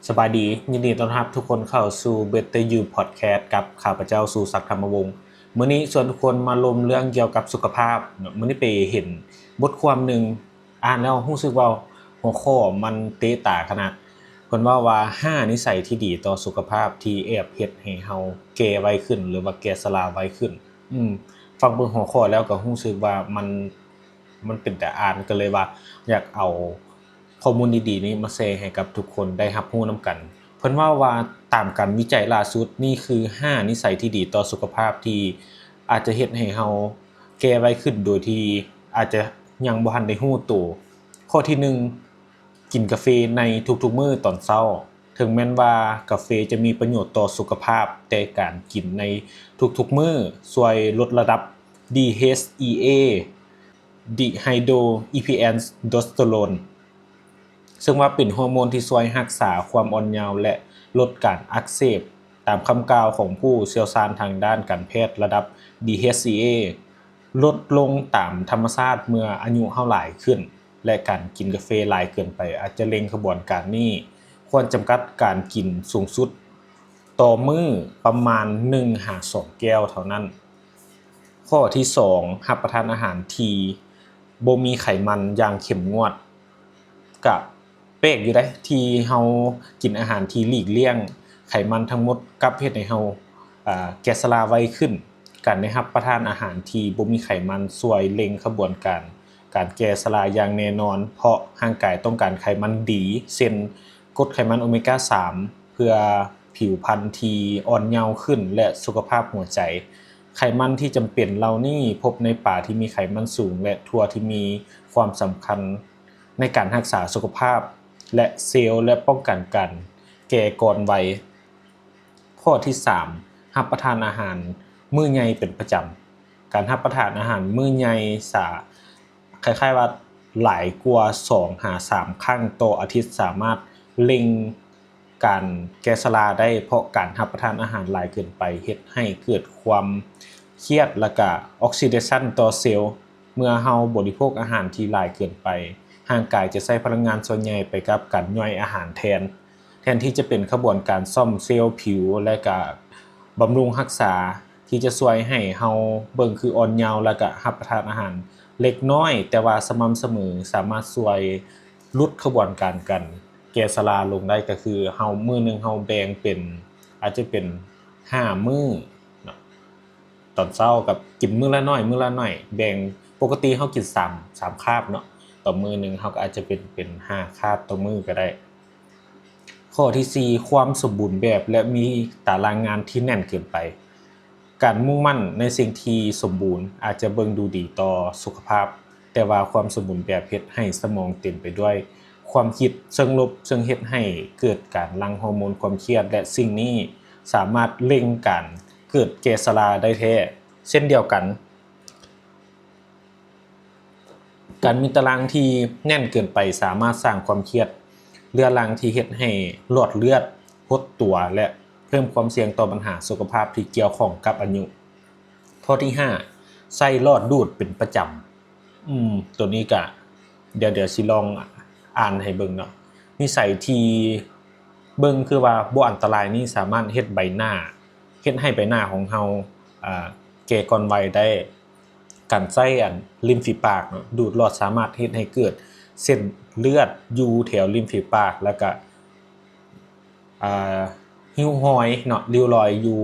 ສະບາຍດີ, ຍິນດີຕ້ອນຮັບທຸກຄົນເຂົ້າສູ່ Better You Podcast ກັບຂ້າພະເຈົ້າ ສຸສັກ ທຳມະວົງ. ມື້ນີ້ຊວນທຸກຄົນມາລົມເລື່ອງກ່ຽວກັບສຸຂະພາບເນາະ. ມື້ນີ້ໄປເຫັນບົດຄວາມໜຶ່ງ, ອ່ານແລ້ວຮູ້ສຶກວ່າຫົວຂໍ້ມັນເຕະຕາຂະໜາດ. ເພິ່ນເວົ້າວ່າ ຫ້ານິໄສທີ່ດີຕໍ່ສຸຂະພາບທີ່ແອບເຮັດໃຫ້ເຮົາແກ່ໄວຂຶ້ນ ຫຼືວ່າແກ່ຊະລາໄວຂຶ້ນ. ອືມ, ຟັງເບິ່ງຫົວຂໍ້ແລ້ວກໍຮູ້ສຶກວ່າມັນ ມັນເປັນຕາອ່ານ, ກໍເລີຍວ່າຢາກເອົາຂໍ້ມູນດີໆນີ້ມາແຊໃຫ້ກັບທຸກຄົນໄດ້ຮັບຮູ້ນຳກັນ. ເພິ່ນເວົ້າວ່າ ຕາມການວິໄຈລ່າສຸດ, ນີ້ຄືຫ້ານິໄສທີ່ດີຕໍ່ສຸຂະພາບທີ່ອາດຈະເຮັດໃຫ້ເຮົາແກ່ໄວຂຶ້ນໂດຍທີ່ອາດຈະຍັງບໍ່ທັນໄດ້ຮູ້ໂຕ. ຂໍ້ທີໜຶ່ງ, ກິນກາເຟໃນທຸກໆມື້ຕອນເຊົ້າ. ເຖິງແມ່ນວ່າກາເຟຈະມີປະໂຫຍດຕໍ່ສຸຂະພາບ, ແຕ່ການກິນໃນທຸກໆມື້ຊ່ວຍລົດລະດັບ DHEA, Dehydroepiandrosterone, ເຊິ່ງວ່າເປັນຮໍໂມນທີ່ຊ່ວຍຮັກສາຄວາມອ່ອນເຍົາ ແລະ ລົດການອັກເສບ. ຕາມຄຳກ່າວຂອງຜູ້ຊ່ຽວຊານທາງດ້ານການແພດ, ລະດັບ DHEA ລົດລົງຕາມທຳມະຊາດເມື່ອອາຍຸເຮົາຫຼາຍຂຶ້ນ ແລະ ການກິນກາເຟຫຼາຍເກີນໄປອາດຈະເລັ່ງຂະບວນການນີ້. ຄວນຈຳກັດການກິນສູງສຸດຕໍ່ມື້ປະມານໜຶ່ງຫາສອງແກ້ວເທົ່ານັ້ນ. ຂໍ້ທີສອງ, ຮັບປະທານອາຫານທີ່ບໍ່ມີໄຂມັນຢ່າງເຂັ້ມງວດ. ກະແປກຢູ່ເດ້ ທີ່ເຮົາກິນອາຫານທີ່ຫຼີກລ່ຽງໄຂມັນທັງໝົດ ກັບເຮັດໃຫ້ເຮົາ ອາ ແກ່ຊະລາໄວຂຶ້ນ. ການໄດ້ຮັບປະທານອາຫານທີ່ບໍ່ມີໄຂມັນຊ່ວຍເລັ່ງຂະບວນການ ການແກ່ຊະລາຢ່າງແນ່ນອນ, ເພາະຮ່າງກາຍຕ້ອງການໄຂມັນດີ ເຊັ່ນ ກົດໄຂມັນໂອເມກາສາມ ເພື່ອຜິວພັນທີ່ອ່ອນເຍົາຂຶ້ນ ແລະ ສຸຂະພາບຫົວໃຈ. ໄຂມັນທີ່ຈຳເປັນເຫຼົ່ານີ້ພົບໃນປາທີ່ມີໄຂມັນສູງ ແລະ ຖົ່ວທີ່ມີຄວາມສຳຄັນໃນການຮັກສາສຸຂະພາບ ແລະ ເຊວ ແລະ ປ້ອງກັນການແກ່ກ່ອນໄວ. ຂໍ້ທີສາມ, ຮັບປະທານອາຫານມື້ໃຫຍ່ເປັນປະຈຳ. ການຮັບປະທານອາຫານມື້ໃຫຍ່ສາ ຄ້າຍໆວ່າຫຼາຍກວ່າສອງຫາສາມຄັ້ງຕໍ່ອາທິດ ສາມາດເລັ່ງການແກ່ຊະລາໄດ້, ເພາະການຮັບປະທານອາຫານຫຼາຍເກີນໄປເຮັດໃຫ້ເກີດຄວາມຄຽດ ແລະ ກະອອກຊີເດຊັນຕໍ່ເຊວ. ເມື່ອເຮົາບໍລິໂພກອາຫານທີ່ຫຼາຍເກີນໄປ, ຮ່າງກາຍຈະໃຊ້ພະລັງງານສ່ວນໃຫຍ່ໄປກັບການຍ່ອຍອາຫານແທນ. ແທນທີ່ຈະເປັນຂະບວນການສ້ອມເຊວຜິວ ແລະ ກະບຳລຸງຮັກສາ ທີ່ຈະຊ່ວຍໃຫ້ເຮົາເບິ່ງຄືອ່ອນເຍົາ ແລະ ກະຮັບປະທານອາຫານເລັກນ້ອຍ ແຕ່ວ່າສະໝ່ຳສະເໝີ ສາມາດຊ່ວຍຫຼຸດຂະບວນການການແກ່ຊະລາລົງໄດ້. ກໍຄືເຮົາ ມື້ໜຶ່ງເຮົາແບ່ງເປັນ ອາດຈະເປັນຫ້າມື້ເນາະ. ຕອນເຊົ້າກໍກິນມື້ລະໜ້ອຍ ມື້ລະໜ້ອຍ ແບ່ງ ປົກກະຕິເຮົາກິນສາມ ສາມຄາບເນາະ ຕໍ່ມື້ໜຶ່ງ ເຮົາກໍອາດຈະເປັນ ເປັນຫ້າຄາບຕໍ່ມື້ກໍໄດ້. ຂໍ້ທີສີ່ ຄວາມສົມບູນແບບ ແລະ ມີຕາລາງງານທີ່ແໜ້ນເກີນໄປ. ການມຸ່ງໝັ້ນໃນສິ່ງທີ່ສົມບູນອາດຈະເບິ່ງດູດີຕໍ່ສຸຂະພາບ, ແຕ່ວ່າຄວາມສົມບູນແບບເຮັດໃຫ້ສະໝອງເຕັມໄປດ້ວຍຄວາມຄິດເຊີງລົບ, ເຊິ່ງເຮັດໃຫ້ເກີດການຫຼັ່ງຮໍໂມນຄວາມຄຽດ ແລະ ສິ່ງນີ້ສາມາດເລັ່ງການເກີດແກ່ຊະລາໄດ້ແທ້ເຊັ່ນດຽວກັນ. ການມີຕາລາງທີ່ແໜ້ນເກີນໄປສາມາດສ້າງຄວາມຄຽດເຮືອລັງທີ່ເຮັດໃຫ້ຫຼອດເລືອດຫົດຕົວ ແລະ ເພີ່ມຄວາມສ່ຽງຕໍ່ບັນຫາສຸຂະພາບທີ່ກ່ຽວຂ້ອງກັບອາຍຸ. ຂໍ້ທີຫ້າ ໃຊ້ຫຼອດດູດເປັນປະຈຳ. ອືມ ໂຕນີ້ກະ ດຽວ ດຽວຊິລອງອ່ານໃຫ້ເບິ່ງເນາະ. ນິໄສທີ່ເບິ່ງຄືວ່າບໍ່ອັນຕະລາຍນີ້ສາມາດເຮັດໃບໜ້າ ເຮັດໃຫ້ໃບໜ້າຂອງເຮົາ ອ່າ ແກ່ກ່ອນໄວໄດ້. ການໃຊ້ອັນລິ້ມຝີປາກເນາະ ດູດຫຼອດສາມາດເຮັດໃຫ້ເກີດເສັ້ນເລືອດຢູ່ແຖວລິ້ມຝີປາກ ແລ້ວກະ ອ່າ ຮິ້ວຮອຍເນາະ ຣິ້ວຮອຍຢູ່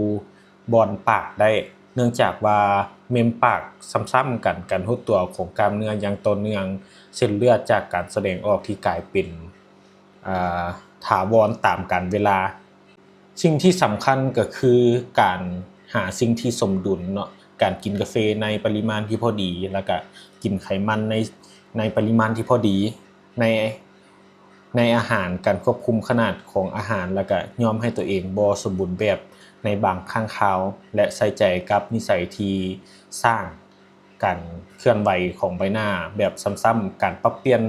ບ່ອນປາກໄດ້ ເນື່ອງຈາກວ່າເມັມປາກຊ້ຳໆກັນ ການຫົດຕົວຂອງກ້າມເນື້ອຢ່າງຕໍ່ເນື່ອງ, ເສັ້ນເລືອດຈາກການສະແດງອອກທີ່ກາຍເປັນ ອ່າ ຖາວອນຕາມການເວລາ. ສິ່ງທີ່ສຳຄັນກໍຄືການຫາສິ່ງທີ່ສົມດຸນເນາະ, ການກິນກາເຟໃນປະລິມານທີ່ພໍດີ ແລ້ວກະກິນໄຂມັນໃນ ໃນປະລິມານທີ່ພໍດີ ໃນ ໃນອາຫານ, ການຄວບຄຸມຂະໜາດຂອງອາຫານ ແລ້ວກະຍອມໃຫ້ຕົວເອງບໍ່ສົມບູນແບບໃນບາງຄັ້ງຄາວ ແລະ ໃສ່ໃຈກັບນິໄສທີ່ສ້າງການເຄື່ອນໄຫວຂອງໃບໜ້າແບບຊ້ຳໆ. ການປັບປ່ຽນ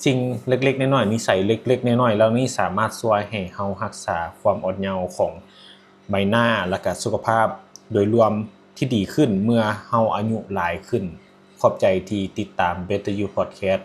ສິ່ງເລັກໆນ້ອຍໆ, ນິໄສເລັກໆນ້ອຍໆເຫຼົ່ານີ້ ສາມາດຊ່ວຍໃຫ້ເຮົາຮັກສາຄວາມອ່ອນເຍົາຂອງໃບໜ້າ ແລ້ວກະສຸຂະພາບໂດຍລວມທີ່ດີຂຶ້ນເມື່ອເຮົາອາຍຸຫຼາຍຂຶ້ນ. ຂອບໃຈທີ່ຕິດຕາມ Better You Podcast.